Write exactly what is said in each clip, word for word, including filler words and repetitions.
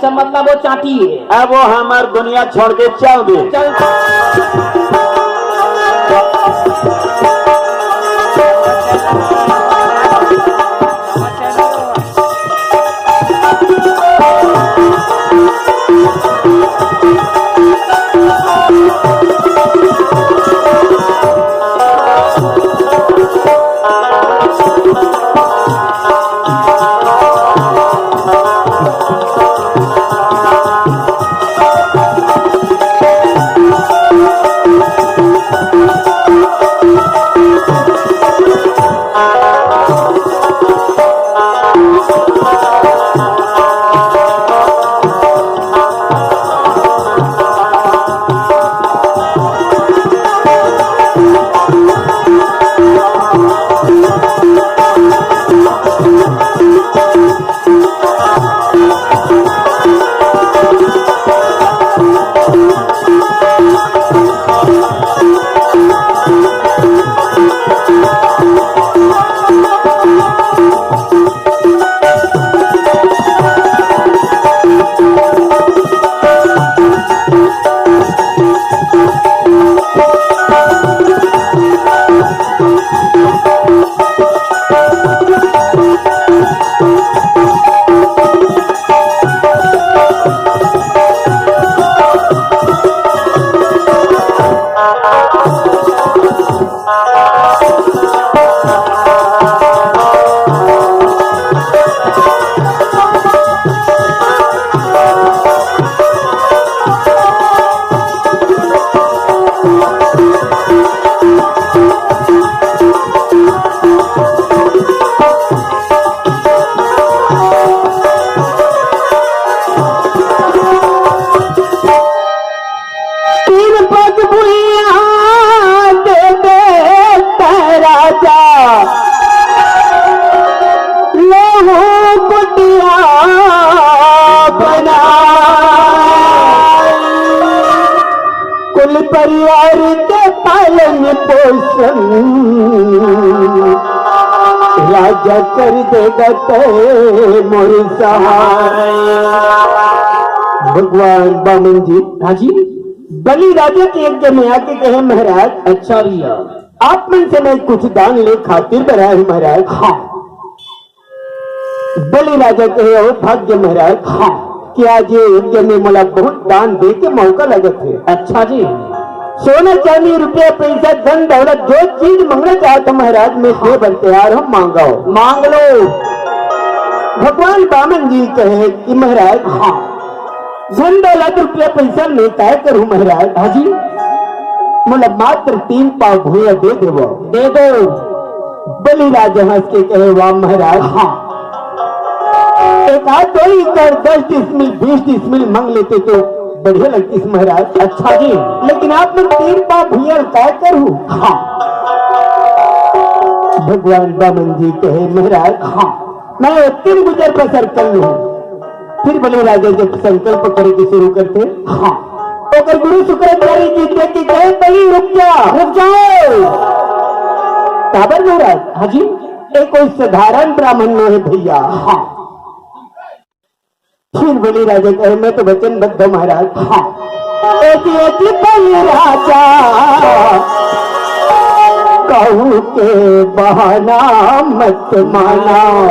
तो मतलब वो चाटी है। अब वो हमर दुनिया छोड़ के चल दे। चल। तीन पग भुइयां दे दे तै राजा, लेहूं कुटिया बनाई। कुल परिवार के पालन पोषण राजा कर देगा तै मोर सहाय। भगवान बामन जी, हाँ जी। बलि राजा के यज्ञ में आके कहे, महाराज, अच्छा भैया। आप मन से मैं कुछ दान ले खातिर बर आए हूँ महाराज। हाँ। बलि राजा कहे, "अहो भाग्य महाराज, हाँ। कि आज ये यज्ञ में मोला बहुत दान दे के मौका लगत हे।" अच्छा जी। सोना चांदी रुपया पैसा धन दौलत जो चीज मांगना चाहत हो महाराज, मैं दे बर तैयार हूँ, मांगो। मांग लो। भगवान बामन जी कहे कि महाराज, हाँ। धन दौलत रुपया पैसा में काय करूं महाराज? हाँ जी। मोला मात्र तीन पाव भुइयां दे देवो। दे दो। बलि राजा हंस के कहे, वाह महाराज। हाँ। एक आध दो एकड़ दस डिसमिल, बीस डिसमिल मांग लेते तो बढ़िया लगतीस महाराज। अच्छा जी। लेकिन आप मन तीन पाव भुइयां काय करूं? हाँ। भगवान बामन जी कहे, महाराज। हाँ। मैं ओतके म गुजर बसर कर लूं। फिर बलि राजा जब संकल्प करे के शुरू करथे, हाँ। ओकर गुरु शुक्राचार्य जी देख के कहे, "बलि, रुक जा।" रुक जाओ। काबर महाराज? हाँ जी। ये कोई साधारण ब्राह्मण नोहे भैया। हाँ। फिर बलि राजा कहे, "मैं तो वचनबद्ध हूँ महाराज।" हाँ। ए जी, ए जी बलि राजा, कहूँ के बहाना मत माना।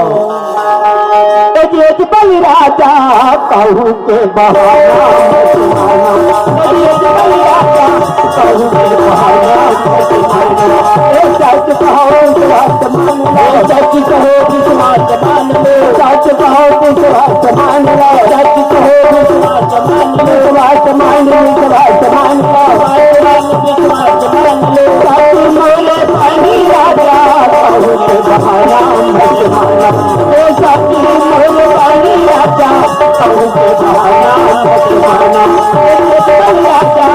ए जी, ए जी बलि राजा, कहूँ के बहाना मत माना। ए जी, ए जी बलि राजा, कहूँ के बहाना मत माना। ए सच कहो, विश्वास मान लो। सच कहो, विश्वास मान लो। सच कहो, विश्वास मान लो। सच कहो, विश्वास मान लो। विश्वास मान लो, विश्वास मान लो। विश्वास मान लो। सच मोरे बलि राजा, कहूँ के बहाना मत माना। ए सच मोरे बलि राजा, कहूँ के बहाना मत माना। ए बलि राजा,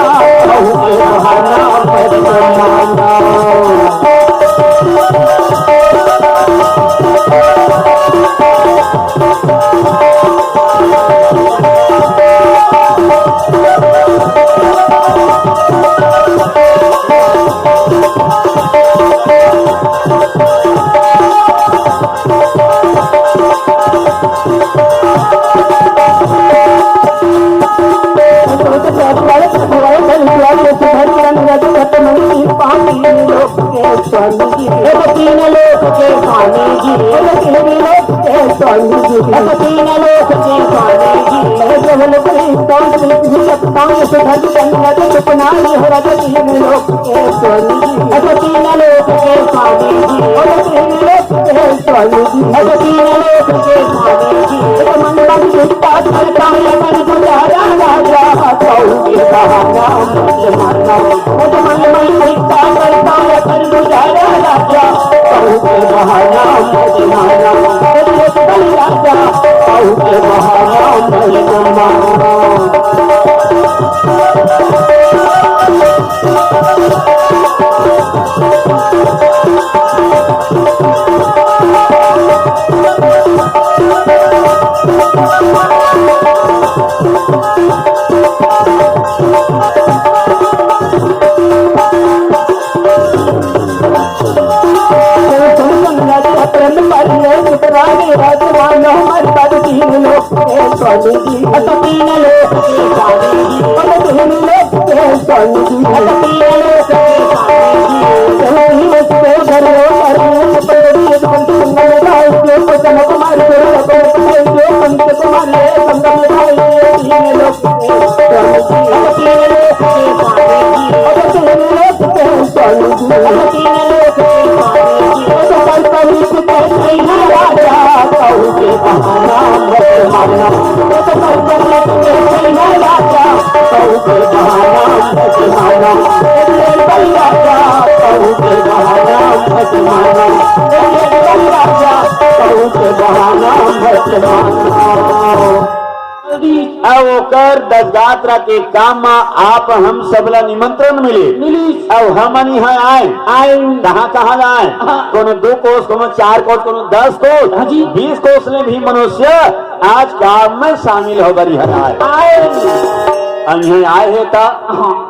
तीन लोक के स्वामी जी, हे तीन लोक के स्वामी जी, हे तीन लोक के स्वामी जी, हे तीन लोक के स्वामी जी, हे केवल कोई कौन सी सत्तांग सुधर जन्नत सुपनाई हो रज तीन लोक के स्वामी जी, हे तीन लोक के स्वामी जी, हे तीन लोक के स्वामी जी, हे तीन लोक के स्वामी जी, हे मन मन चिंता करता है मन गुजारा राजा, कहूँ के बहाना मत माना। अउ ओकर दसगात्रा के काम म आप हम सबला निमंत्रण मिले। मिलिस। अउ हमन इहाँ आए। आए। कहाँ, कहाँ ला आए? हाँ। कोनो दो कोस, कोनो चार कोस, कोनो दस कोस, हाँ जी। बीस कोस ले भी मनुष्य आज काम में शामिल हो बर इहाँ आए। आए। अउ इहाँ आए हे त हाँ।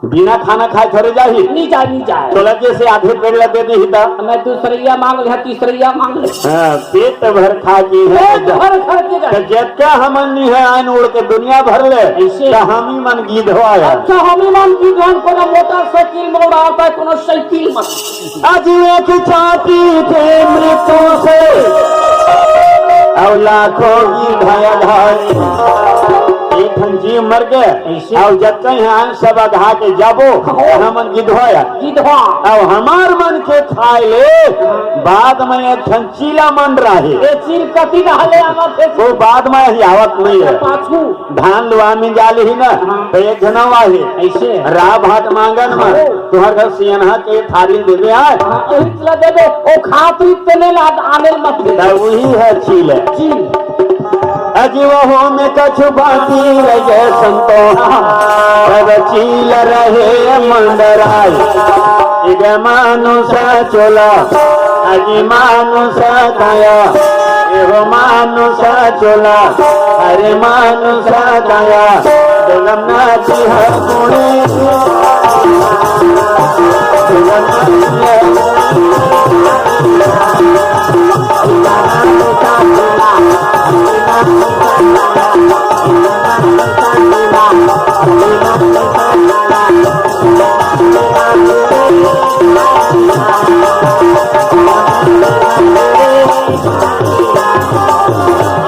बिना खाना खाए थोड़े जाही। नहीं जाए, नहीं जाए। तोला जैसे आधे पेड़ ला दे दीही त। मैं दूसरैया मांग ले, तीसरैया मांग ले। हाँ, पेट भर खा के है। पेट भर खा के जाए। त जतका हमन नहीं है आन उड़ के दुनिया भर ले। ऐसे। त हम ही मन गिधवा है। अच्छा, हम ही मन गिधवा, कोनो मोटरसाइकिल में उड़ाता है, कोनो साइकिल में। आज एक छाती थे मृत्यु से, अब लाखों की भय घाई। एक ठन जीव मर गए, ऐसे। अब जब कहीं हम सब अघा के जाबो, हाँ। तो हमन गिधवा या। गिधवा। अब हमार मन के खाए ले, बाद में एक ठन चीला मन रहे। ये चील कति रहले आवत है? वो बाद में ही आवत नहीं है। पाछू। धान लुआ में जाली ही ना, हाँ। तो एक जना आहे। ऐसे। राह भाट मांगन में, हाँ। तुहर घर सियनहा के थारी देवे आए। हाँ, वही चला देवे, ओ खात ही तेने लाद आने मत दे। तो वही है चील है। चील। अजी वहो में कछु बाकी रह गए संतो, हाँ। अब चील रहे मंडराई। इगे मानुष चोला, अजी मानुष काया, एहो मानुष चोला, अरे मानुष काया, दुर्गम नाची हर गुणी।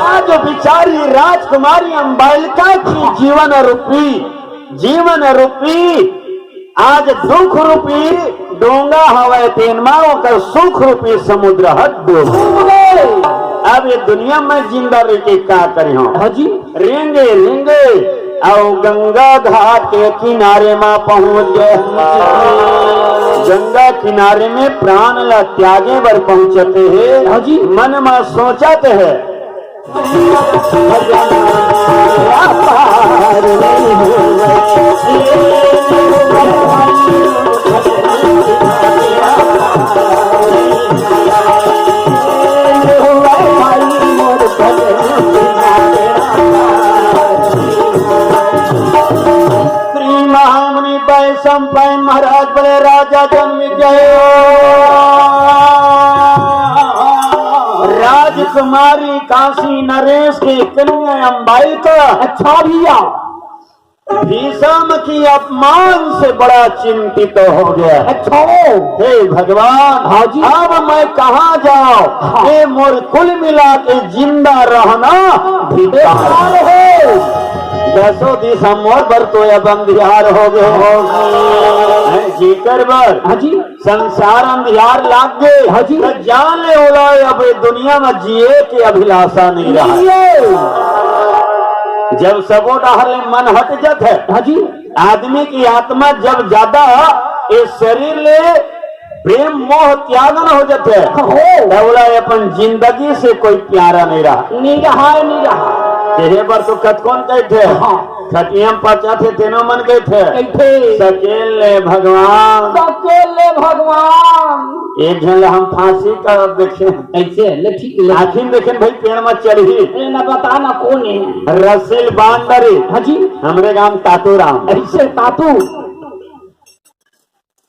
आज बिचारी राजकुमारी अम्बालिका के जीवन रूपी, जीवन रूपी आज दुख रूपी डोंगा हवय, तेन मा ओकर सुख रूपी समुद्र ह डूब गे। अब ये दुनिया में जिंदा रह के का करी हम? हाँ जी। रेंगे रेंगे अउ गंगा घाट के किनारे मा पहुंच गए। गंगा किनारे में प्राण ला त्यागे बर पहुंचत हे। हाँ जी। मन मा सोचत हे। श्री महामुनि वैशंपायन महाराज बोले, राजा जन्म गए। राजकुमारी काशी नरेश के कन्या अम्बालिका। अच्छा भैया। भीषम की अपमान से बड़ा चिंतित हो गया। अच्छा। हे भगवान, हाँ जी। अब मैं कहाँ जाऊँ? हाँ। ये मोर कुल मिला के जिंदा रहना धिक्कार। धिक्कार हो। दसों दिशा मोर बर तो अब अंधियार हो गए। हो गए। हैं, जेकर बर हाँ जी। संसार अंधियार लाग गे, हाँ जी। त जान ले ओला अब ये दुनिया में जिए के अभिलाषा नहीं रहा। नहीं है। जब सबो डहर ले मन हट जात है, हाँ जी। आदमी की आत्मा जब ज्यादा ये शरीर ले प्रेम मोह त्यागन हो जात है, हो। तब ओला अपन जिंदगी से कोई प्यारा नहीं रहा। नहीं रहा, नहीं रहा। तेहे बर तो कतकोन कहते हैं। हाँ। खटिया म पचा थे, तेनो मन कहिथे। कहिथे। सकेल ले भगवान। सकेल ले भगवान। एक झन ला हम फांसी करत देखेन। कैसे? ले ठीक ले। आखिर देखेन भाई, पेड़ म चढ़ही। ए, ना बता ना कौन है। रसील बांदरी। हाँ जी। हमरे गांव तातू राम। ऐसे तातू।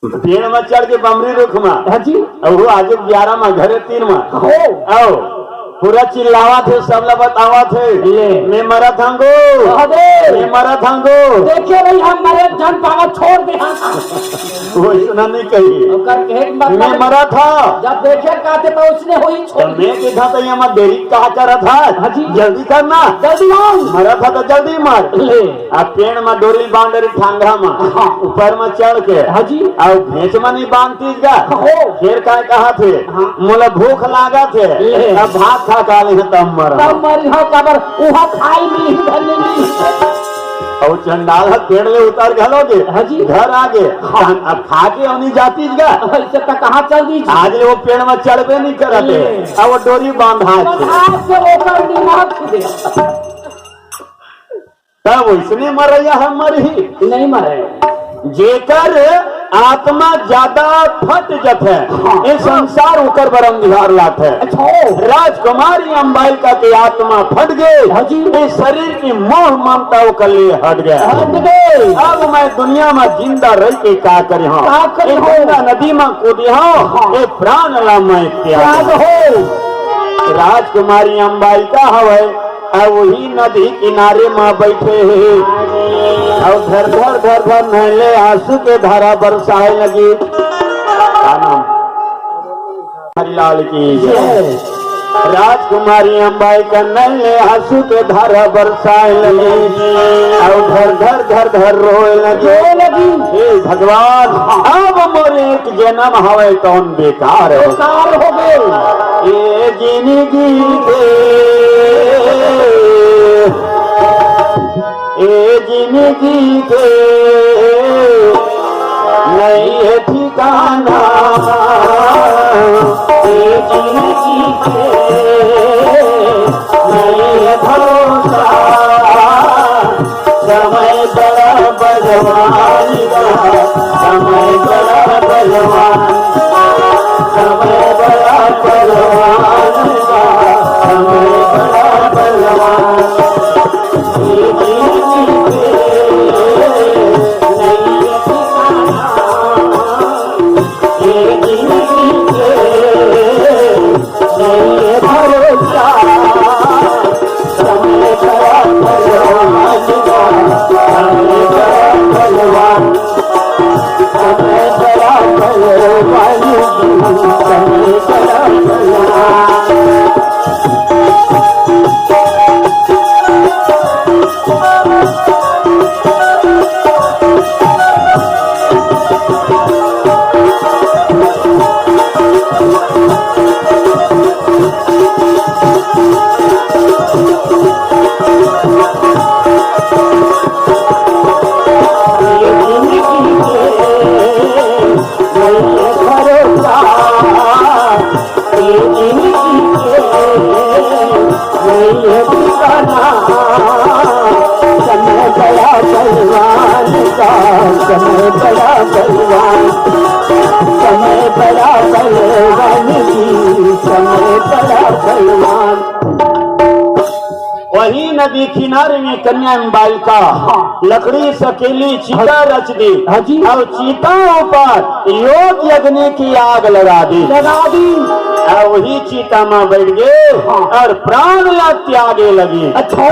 पेड़ म चढ़ के बमरी रुख म। हाँ जी। अउ वो आज ग्यारह म, घरे तीन म। हो। अउ पूरा चिल्लावत हे, सब ला बतावत हे, ले। "मैं मरत हंगो, अबे। मैं मरत हंगो।" देखे नहीं हम मरे, झन पावा छोड़ दे। वो इतना नहीं कही। ओकर कहे के मतलब "मैं मरत हंव।" जब देखे कहते तो उसने वही छोड़ तो मैं दिया। किथा तो ये मत देरी कहा करत हस? हाँ जी। जल्दी करना। जल्दी आओ। मरत हंव तो जल्दी मर। ले। अब पेड़ म डोरी बांध डरी ठांगा म, हाँ। ऊपर म चढ़ के, हाँ जी। अउ घेंच म नहीं बांधतीस गा। हो। फेर काय कहा थे, हाँ। "मोला भूख लागा थे, ले। अब भात खा का ले तब मर।" तब मर, हाँ, काबर उहाँ खाई मिली, घर में मिली। अउ चंडाल ह पेड़ ले उतर घलो गे, हाँ जी। घर आ गे, हाँ। अब खा के अउ नहीं जातीस गा। ऐसे त कहाँ चल दी? आज ले वो पेड़ म चढ़बे नहीं करत हे, ले। अब वो डोरी बांधा थे। बांधा के ओकर दिमाग खुदे। तब वैसने मरैया ह मरही। नहीं मरे। जेकर आत्मा ज्यादा फट जथे, हाँ। ये संसार ओकर बर अंधियार लागथे। अच्छा। राजकुमारी अम्बालिका के आत्मा फट गे, हाँ जी। ये शरीर की मोह ममता ओकर ले हट गे। हट गे। अब मैं दुनिया म जिंदा रह के का करे हंव? का करे ये हंव? गंगा नदी म कूदे हंव, हाँ। ये प्राण ला मैं त्याग त्याग हंव। हो। राजकुमारी अम्बालिका हवय, अउ वही नदी किनारे म बइठे हे, अउ धर धर धर धर नैन ले आंसू के धारा बरसाए लगी। का नाम? हरिलाल की जय। जय। राजकुमारी अम्बालिका नैन ले आंसू के धारा बरसाए लगी, अउ धर धर धर धर रोए लगी। रोए लगी। हे भगवान, अब मोर एक जनम हवय तौन बेकार हो। बेकार हो गे। ए जिनगी के, ए जिनगी के, नइ हे ठिकाना। ए जिनगी के, नइ हे भरोसा। समय बड़ा बलवान बा, समय बड़ा बलवान, समय बड़ा बलवान बा, समय बड़ा बलवान। समय बड़ा बलवान का, समय बड़ा बलवान, समय बड़ा बलवान जी, समय बड़ा बलवान। वही नदी किनारे में कन्या अम्बालिका हाँ। लकड़ी सकेली चिता रच दी। हाँ जी। अउ चिता ऊपर योग अग्नि की आग लगा दी। लगा दी। अउ वही चिता म बइठ गे हाँ। अउ प्राण ला त्यागे लगिस। अच्छा।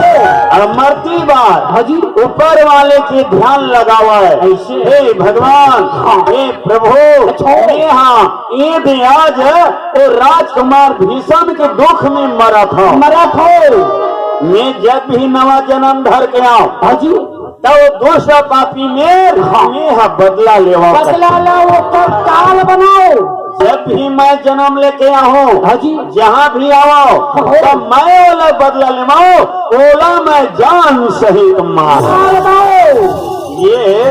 अउ मरती बार हाँ जी। ऊपर वाले के ध्यान लगावय। अइसे। हे भगवान, हाँ। हे प्रभु, अच्छा। मैं हा ए दे आज ओ राजकुमार भीषम के दुख में मरत हंव। मरत हंव। मैं जब भी नवा जनम धर के आंव, हाँ जी। त ओ दूसरा पापी मेर हाँ। मैं हा बदला लेवंव। बदला ला, ओकर काल बनावंव। जब भी मैं जनम लेके आहूं, हाँ जी। जहां भी आवंव, हाँ। त मैं ओला बदला लेवंव, ओला मैं जान सहित मारंव। मार दो। ये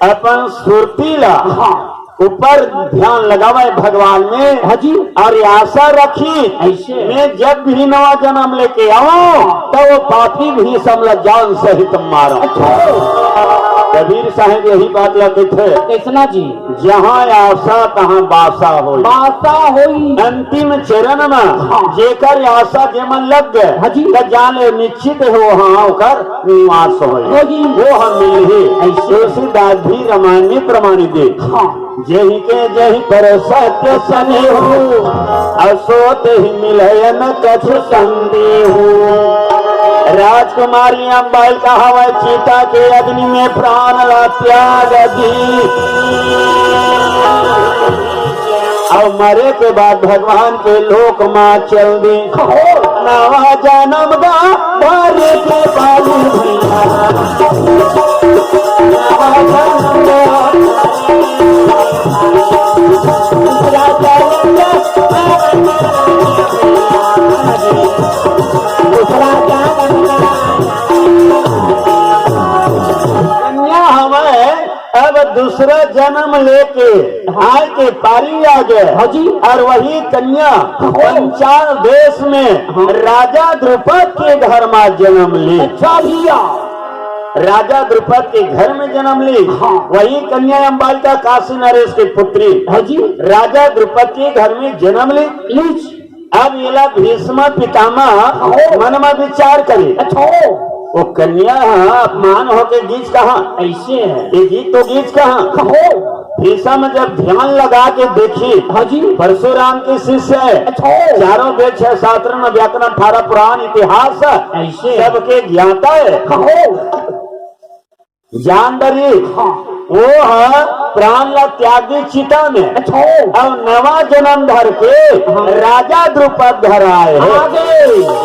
अपन सुरती ला हाँ। ऊपर ध्यान लगावय भगवान में हाँ जी। अउ आशा रखिस अइसे। मैं जब भी नवा जनम लेके आवंव, त ओ पापी भीषम ला जान सहित मारंव। अच्छा। कबीर साहब यही बात ला कहिथे। कइसना जी? जहां आशा तहां बासा होई। बासा होई। अंतिम चरण म हाँ। जेकर आशा जेमन लग गे, हाँ जी। त जान ले निश्चित हे, ओ हा ओकर निवास होई। होई। ओ हा मिलही। अइसे। तुलसीदास भी रामायण में प्रमाणित हे। हाँ। जेहि के जेहि पर सत्य सनेहु, अउ सो तेहि मिलय न कछु संदेहु। राजकुमारी अम्बालिका हवय चिता के अग्नि में प्राण ला त्याग दी। अउ मरे के बाद भगवान के लोक मा चल दी। नवा जनम गा धरे के बालू भैया। नवा जनम गा। दूसरा जनम गा। दूसरा जनम गा। कन्या हवय। अब दूसरा जनम लेके आय के पारी आ गे। हाँ जी। अउ वही कन्या हाँ। पंचाल देश में हाँ। राजा द्रुपद के घर मा जनम ली। अच्छा भैया। राजा द्रुपद के घर में जनम ली। हाँ। वही कन्या अम्बालिका काशी नरेश के पुत्री। हाँ जी। राजा द्रुपद के घर में जनम ली। लीच। अब एला भीष्म पितामह हाँ। मन म विचार करे। अच्छा। ओ कन्या ह अपमान होके गिस कहाँ? अइसे हे। ये गिस तो गिस कहाँ? हो। भीष्म जब ध्यान लगा के देखिस, हाँ जी। परशुराम के शिष्य हे। अच्छा। चारों वेद, छह शास्त्र, नौ व्याकरण, अठारह पुराण, इतिहास अइसे। सबके ज्ञाता हे। हो। जान डरिस, हाँ। ओ ह प्राण ला त्याग दिस चिता में। अच्छा। अउ नवा जनम धर के हाँ। राजा द्रुपद घर आय हे। आ गे।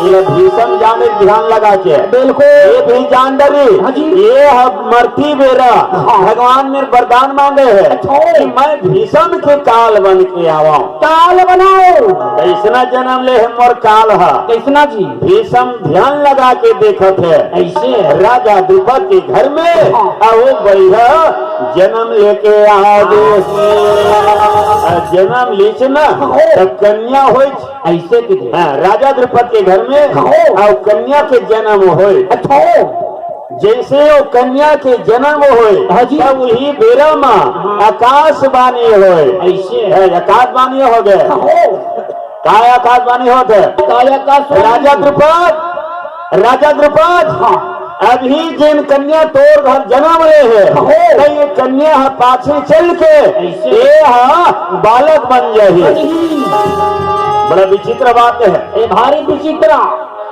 ये भीष्म जाने ध्यान लगा के। बिल्कुल। ये भी जान डरिस, हाँ जी। ये ह मरती बेरा हाँ। भगवान मेर वरदान मांगे हे अच्छा। कि मैं भीष्म के काल बन के आवंव। काल बनावंव। कइसना जनम ले हे मोर काल ह। कइसना जी? भीष्म ध्यान लगा के देखत हे। अइसे। राजा द्रुपद के घर में हाँ। अउ ओ बइरा जनम लेके आ गे। अउ जनम लीस ना, हाँ। त कन्या होइस। अइसे के जे। हाँ, राजा द्रुपद के घर में हाँ। अउ कन्या के जनम होय। अच्छा। जइसे ओ कन्या के जनम होय, हाँ जी। तब उही बेरा म हाँ। आकाशवाणी होय। अइसे। हे, आकाशवाणी हो गे। हाँ। काय आकाशवाणी होत हे? काय आकाशवाणी? राजा द्रुपद, राजा द्रुपद, हाँ। अभी जेन कन्या तोर घर जनम ले हे, हाँ। त ये कन्या ह पाछे चल के अइसे। ये ह बालक बन जाही। बन ही। बड़ा विचित्र बात हे। ये भारी विचित्र।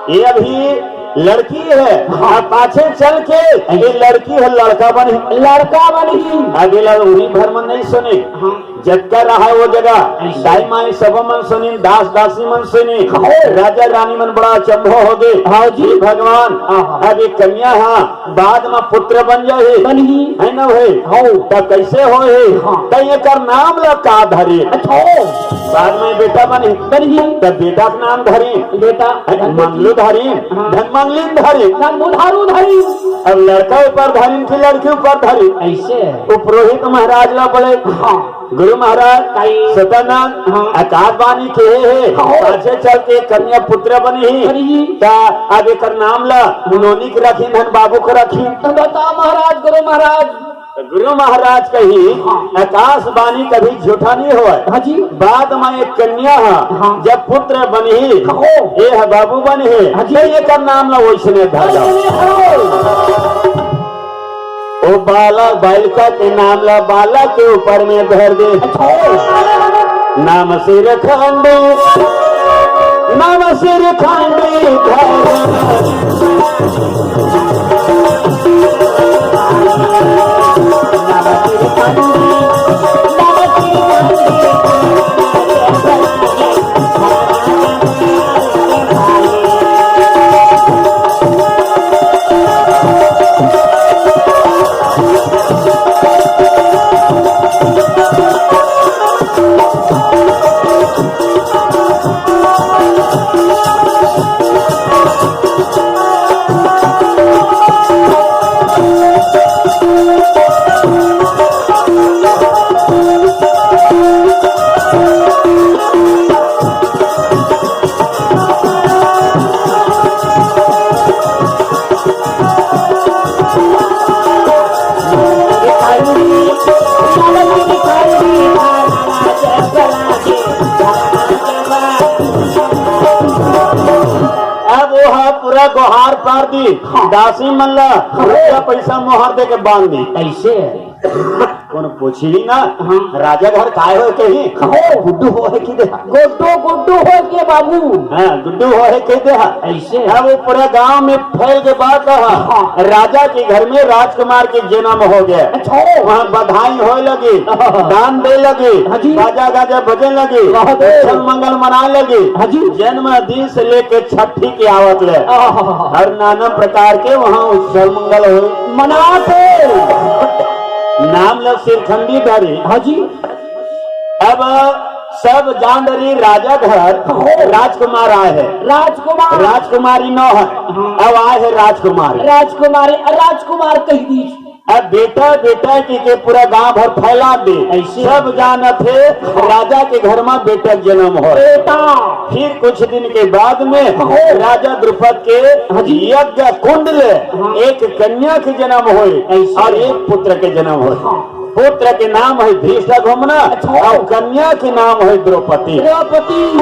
ये अभी लड़की हे, हाँ। अउ पाछे चल के ये लड़की ह लड़का बनही। लड़का बनही। अब एला उही भर मन नइ सुने। हाँ। जतका रहा वो जगह, अइसे। दाई माई सबो मन सुनिन, दास दासी मन सुनिन। हाँ। राजा रानी मन बड़ा अचंभो हो गे। हाँ जी। हे भगवान, हाँ, हाँ। अब ये कन्या ह बाद म पुत्र बन जाही। बनही। हे न भाई? हाँ। त कइसे होही? हाँ। त एकर नाम ला का धरी? अच्छा। बाद में बेटा बनही। बनही। त बेटा के नाम धरी। बेटा। हे, मंगलू धरी। हाँ। धन मंगलिन धरी। धन बुधारू धरी। अब लड़का ऊपर धरी कि लड़की ऊपर धरी? अइसे। ओ पुरोहित महाराज ला बोले, हाँ। गुरु महाराज, काई? सत्यनारायण, हाँ। आकाशवाणी केहे हे, हाँ। पाछे चल के कन्या पुत्र बनही। बनही। त अब एकर नाम ला नोनी के रखिन, धन बाबू के रखिन। त बता महाराज, गुरु महाराज। त गुरु महाराज कही, हाँ। आकाशवाणी कभी झूठा नइ होय। हाँ जी। बाद म एक कन्या ह, हाँ। जब पुत्र बनही, हो। ये ह बाबू बनही, हाँ जी। त एकर नाम ला वइसने धर दो। अरे, अरे। ओ बालक, बालिका के नाम ला बालक के ऊपर में धर दे। अच्छा। नाम सिरखंडी, नाम सिरखंडी धर्म। अब वो ह पूरा गोहार पार दी, हाँ। दासी मन ला हाँ। रुपया पैसा मोहर दे के बांध दी। ऐसे? कोनो पूछही ना, हाँ। राजा घर काय होय कही? हो। गुड्डू होय कहि दे। गुड्डू, गुड्डू होय के बाबू। हाँ, गुड्डू होय कहि दे। ऐसे? अब वो पूरा गांव में फैल के बात ह। हाँ। राजा के घर में राजकुमार के जन्म हो गया। अच्छा। वहाँ बधाई होय लगी, दान दे लगी, हाँ जी। बाजा गाजा बजे लगी, बहुत। उत्सव मंगल मनाय लगी। हाँ जी। जन्म दिन से लेके छठी के आवत ले। आहा। और नाना प्रकार के वहाँ उत्सव मंगल होय। मनाथे। नाम ल सिरखंडी धरी। हाँ जी। अब सब जान डरी राजा घर हो। राजकुमार आय हे। राजकुमार। राजकुमारी नो हे। हाँ। अब आय हे राजकुमार। राजकुमारी, राजकुमार कहि दी। अब बेटा, बेटा कहि के पूरा गांव भर फैला दे। ऐसे? सब जानत हे, राजा के घर में बेटा के जन्म होय। बेटा। फिर कुछ दिन के बाद में हो। राजा द्रुपद के हाँ जी। यज्ञ कुंड ले हाँ। एक कन्या के जन्म होय ऐसे? और एक पुत्र के जन्म होय। हाँ। पुत्र के नाम है धृष्टद्युम्न अच्छा। और कन्या के नाम है द्रौपदी। द्रौपदी।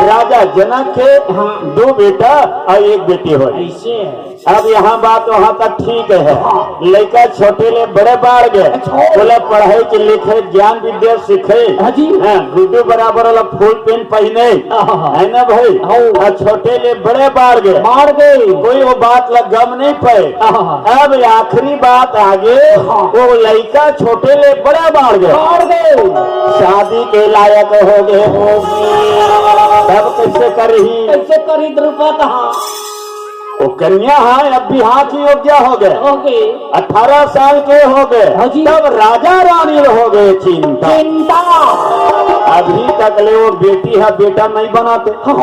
राजा जनक के हाँ। दो बेटा और एक बेटी होय। ऐसे? अब यहाँ बात वहाँ तक ठीक है। हाँ। लइका छोटे ले बड़े बाढ़ गए। अच्छा। बोले पढ़े के लिखे ज्ञान विद्या सीखे। हाँ जी। हाँ, गुड्डू बराबर वाला फुल पैंट पहिने। आहा। है ना भाई? हाँ। और छोटे ले बड़े बाढ़ गए। बाढ़ गए। कोई वो बात ला गम नहीं पाए। आहा। अब आखिरी बात आगे, हाँ। वो लइका छोटे ले बड़े बाढ़ गए। बाढ़ गए। शादी के लायक हो गए। तब कैसे करही? कैसे करही द्रुपद? हाँ। वो कन्या है, अब बिहार की योग्य हो गए। हो गए। अठारह साल के हो गए। हाँ जी। तब राजा रानी हो गए चिंता। चिंता। अभी तक ले वो बेटी है, बेटा नहीं बनाते। हो।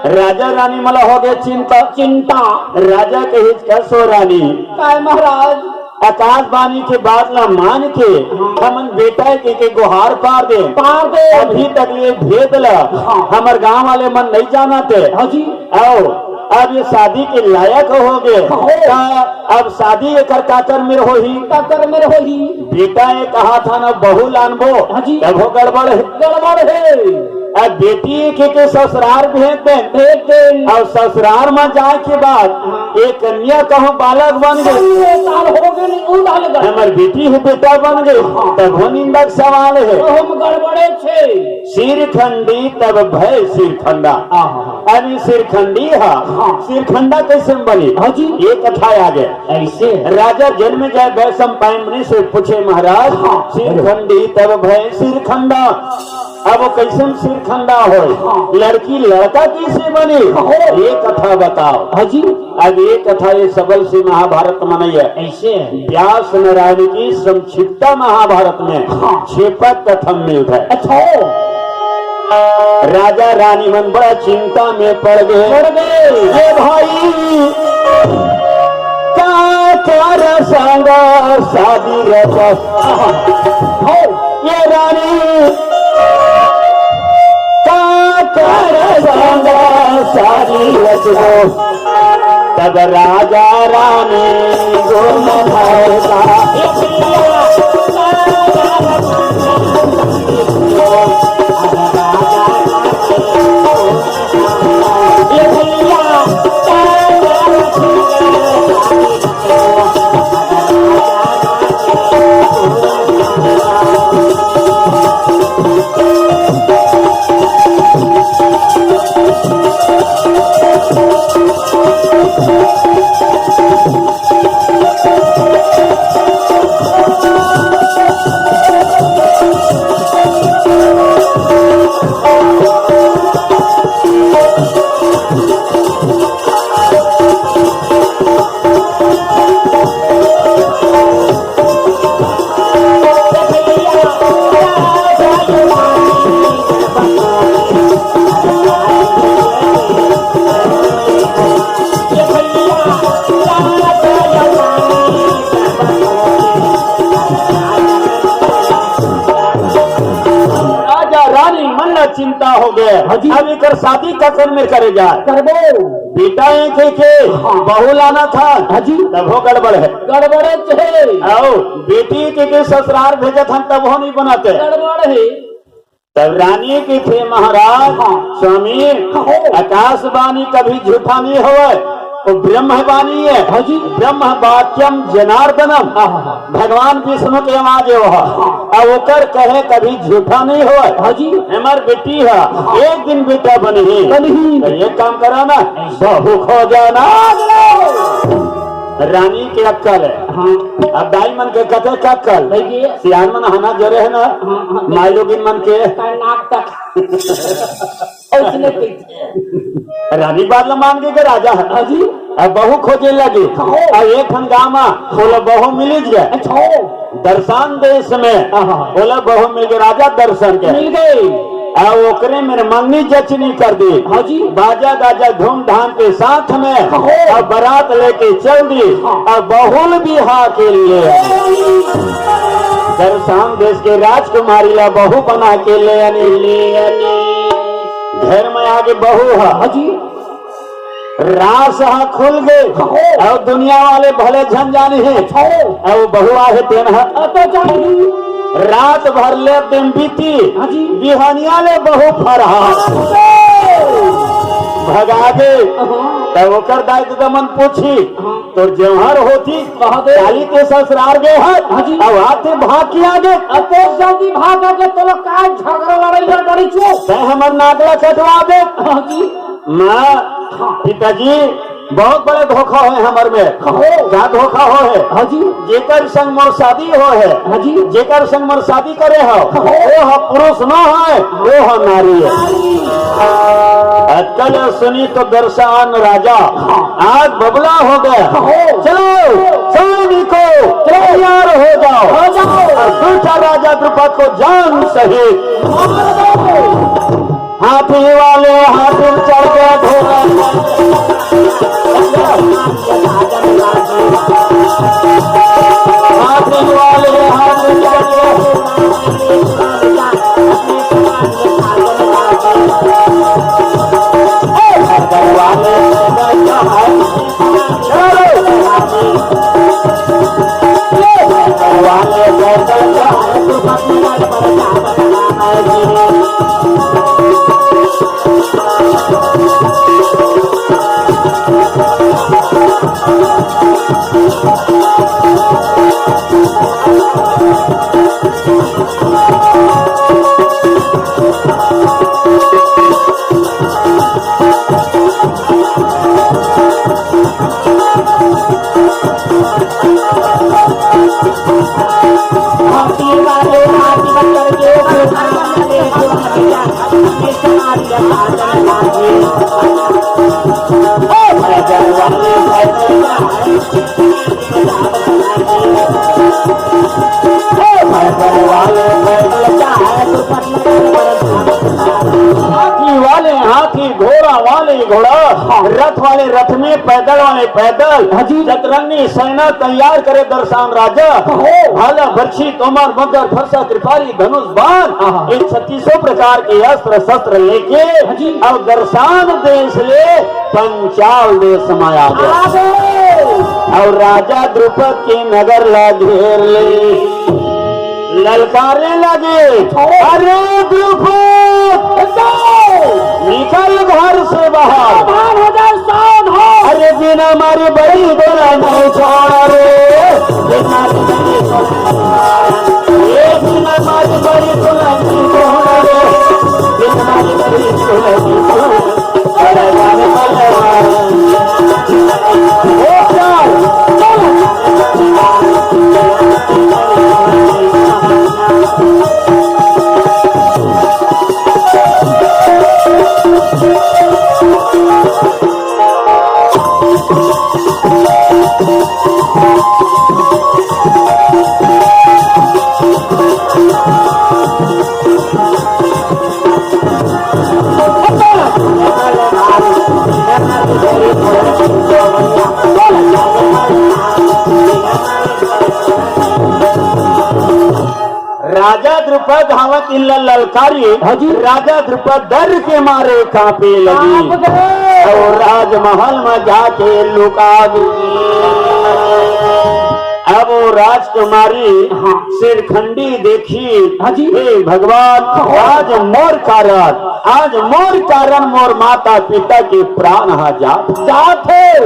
राजा रानी मला हो गए चिंता। चिंता। राजा कहिस, "कसो रानी, काय महाराज?" आकाशवाणी के बात ला मान के हाँ। हमन बेटा के, के गोहार पार दे। पार दे। अभी तक ये भेद ला हाँ। हमर गांव वाले मन नहीं जानत हे। हाँ जी। आओ, अब ये शादी के लायक हो गए। हो। त अब शादी एकर काकर मेर होही? काकर मेर होही? बेटा ये कहा था ना बहू लानबो, हाँ जी। तभो गड़बड़ है। गड़बड़ है। अब बेटी के, के ससुरार भेज दे। भेज दे। और ससुरार में जाए के बाद हाँ। एक कन्या कहूँ बालक बन गई। अरे, साल हो गए, नहीं, वो डाल गए। हमर बेटी ही बेटा बन गई, हाँ। तभो निंदा के सवाल है। तो हम गड़बड़े छे। सिरखंडी तब भय सिरखंडा। हाँ, हाँ, हाँ। अभी सिरखंडी हा, हाँ। सिरखंडा कैसे बनी? हाँ जी। ये कथा आ गए। ऐसे? राजा जन्म जाए वैशंपायन मुनि से पूछे, "महाराज, हाँ। सिरखंडी तब भय सिरखंडा।" अब वो कैसन सिरखंडा होय? हाँ। लड़की लड़का कैसे बने? हाँ। ये कथा बताओ। हाँ जी। अब ये कथा ये सबल से महाभारत में नहीं है। ऐसे है। व्यास नारायण की संक्षिप्त महाभारत में हाँ। छह पद कथा मिलत है। अच्छा। राजा रानी मन बड़ा चिंता में पड़ गए। पड़ गए। ये भाई, का कर संग शादी रच। हो। ये रानी, का कर संग शादी रच। तब राजा रानी गुण भरता। चिंता हो गए। हाँ जी। अब एकर शादी ककर मेर करे जाए? करबो। बेटा एक एक के हाँ। बहू लाना था। हाँ जी। तभो गड़बड़ है। गड़बड़े चे। आओ, बेटी के, के ससुरार भेजत हन, तभो नहीं बनाते। गड़बड़ है। तब रानी के थे महाराज, हाँ। स्वामी, हाँ। आकाशवाणी कभी झूठा नहीं होवे, वो ब्रह्मवाणी है। हाँ जी। ब्रह्म वाक्यम जनार्दनम। हाँ, हाँ, हाँ। भगवान विष्णु के आवाज है वह। हाँ। अब ओकर कहे कभी झूठा नहीं होवे। हाँ जी। हमार बेटी है, हाँ। एक दिन बेटा बनही। बनही। तो एक काम करा ना, बहू खोजा ना। रानी के अक्कल है। हाँ। अब दाई मन के कथे का अक्कल? भाई जी। सियान मन हना जरे है ना, हाँ, हाँ। माई लोगिन मन के। का नाक तक। उसने कही। रानी बात ला मान के, के राजा है। हाँ जी। अब बहू खोजे लगे। हाँ। अब एक ठन गाँव में बोला बहू मिली गया। अच्छा। दर्शन देश में हाँ, हाँ। बोला बहू मिल गई, राजा दर्शन के। मिल गई। अब ओकरे मेर मंगनी जचनी कर दी। हाँ जी। बाजा गाजा धूमधाम के साथ में हाँ। अब बारात लेके चल दी। हाँ। अब बहुल बिहा के लिए दर्शन देश के राजकुमारी ला बहू बना के ले आनी। ले आनी। घर में आगे बहू है। हाँ जी। रास ह खुल गे। हो। अउ दुनिया वाले भले झन जानी हे। हो। अउ बहू आहे तेन ह। अ तो जानी। रात भर ले दिन बीती। हाँ जी। बिहनिया ले बहू फरहार। अरे। भगा गे। हाँ। त ओकर दाई ददा मन पूछी, हाँ। तोर जेवहर होती, कहा दे। काली ते ससुरार गे हस। हाँ जी। अउ आते भाग के आगे। अ तो जल्दी भाग आगे, तोला काय झगड़ा लड़ाई लड़ डरी चो। तै हमर नाक ला कटवा दे। हाँ जी। माँ, हाँ। पिताजी, बहुत बड़े धोखा होए हमर में। हो। का धोखा होए हे? हाँ जी। जेकर संग मोर शादी होए हे, हाँ जी। जेकर संग मोर शादी करे हो, हाँ। वो ह पुरुष न होए, वो ह नारी है। नारी। अक्कल सुनी तो दर्शन राजा, हाँ। आग बबला हो गया। हो। चलो, सैनिकों, चलो। तैयार हो जाओ। हो जाओ। और दूसरा राजा द्रुपद को जान सहित मार दो। हाथी वाले हाथी चढ़ के घोड़ा, हाथी वाले हाथी चढ़ के, ए, हाथी वाले हाथी वाले हाथी, घोड़ा वाले घोड़ा, हाँ। रथ वाले रथ में, पैदल वाले पैदल, हाँ जी। चतरंगी सेना तैयार करे दर्शन राजा। हो। भाला, बरछी, तोमर, मगर, फरसा, त्रिपारी, धनुष, बाण, हाँ, हाँ। ये छत्तीसों प्रकार के अस्त्र शस्त्र लेके हाँ जी। अब दर्शन देश ले पंचाल देश में आ गया। आ गए। और राजा द्रुपद के नगर ला घेर ले। ललकारे लगे, "अरे द्रुपद, निकल घर से बाहर।" सावधान हो जाओ, सावधान। "अरे बिना मारे बड़ी तोला नहीं छोड़ा रे, बिना मारे बड़ी तोला नहीं छोड़ा रे, बिना मारे बड़ी तोला नहीं छोड़ा रे, बिना मारे बड़ी तोला नहीं छोड़ा रे।" राजा द्रुपद धावत इनला ललकारी। हाँ जी। राजा द्रुपद डर के मारे कांपे लगी। कांप गए। अउ राजमहल में जाके लुका गे। अब वो राजकुमारी हाँ। सिरखंडी देखी। हाँ जी। हे भगवान, हाँ। आज मोर कारण, आज मोर कारण मोर माता पिता के प्राण हा जात। जात हे।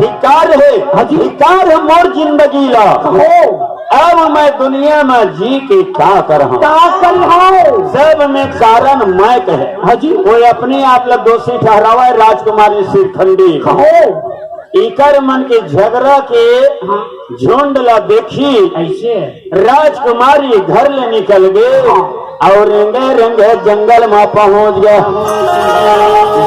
धिक्कार हे। हाँ जी। धिक्कार हे मोर जिंदगी ला। हो। अब मैं दुनिया में जी के का करहूं? का करहूं? सब में कारण मैं कहे। हाँ जी। कोई अपने आप ला दोषी ठहरावे, राजकुमारी सिरखंडी। हो। इकर मन के झगड़ा के हाँ। झुंड ला देखी। ऐसे? राजकुमारी घर ले निकल गे हाँ। अउ रेंगे रेंगे जंगल में पहुंच गे।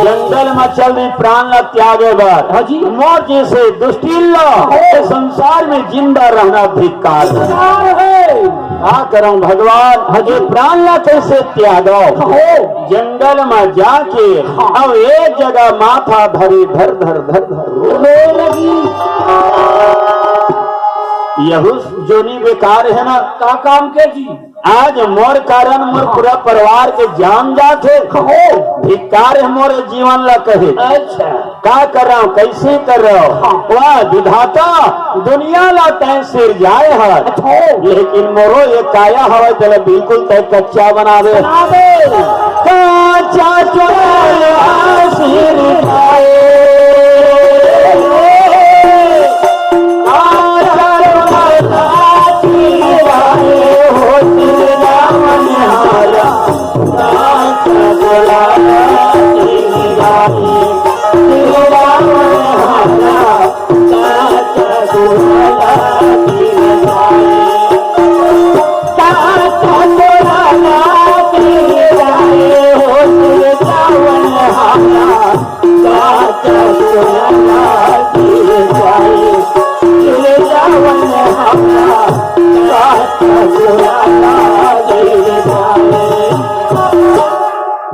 जंगल में चल दी प्राण ला त्यागे बर। हाँ जी। मोर जैसे दुष्टिन ला हाँ। ये संसार में जिंदा रहना धिक्कार हे। धिक्कार हे। का करहूं भगवान, हाँ जी। ये प्राण ला कैसे त्यागो? हो। जंगल में जाके हाँ। अब एक जगह माथा धरी धर धर धर धर रो। रो लगी। यहू जोनी बेकार हे ना। का काम के जी? आज मोर कारण मोर पूरा परिवार के जान जात हे। हो। धिक्कार हे मोर जीवन ला कहे। अच्छा। का करहूं, कैसे करहूं? हाँ। वाह विधाता, दुनिया ला तैं सिरजाए हस। अच्छा। लेकिन मोरो ये काया हवय, तेला बिल्कुल तैं कच्चा बना दे। बना दे। कच्चा चोला सिरजाए। कच्चा चोला सिरजाए हो सिरजावन हारा।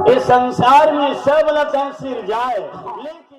इस संसार में सब ला तैं सिरजाए, लेकिन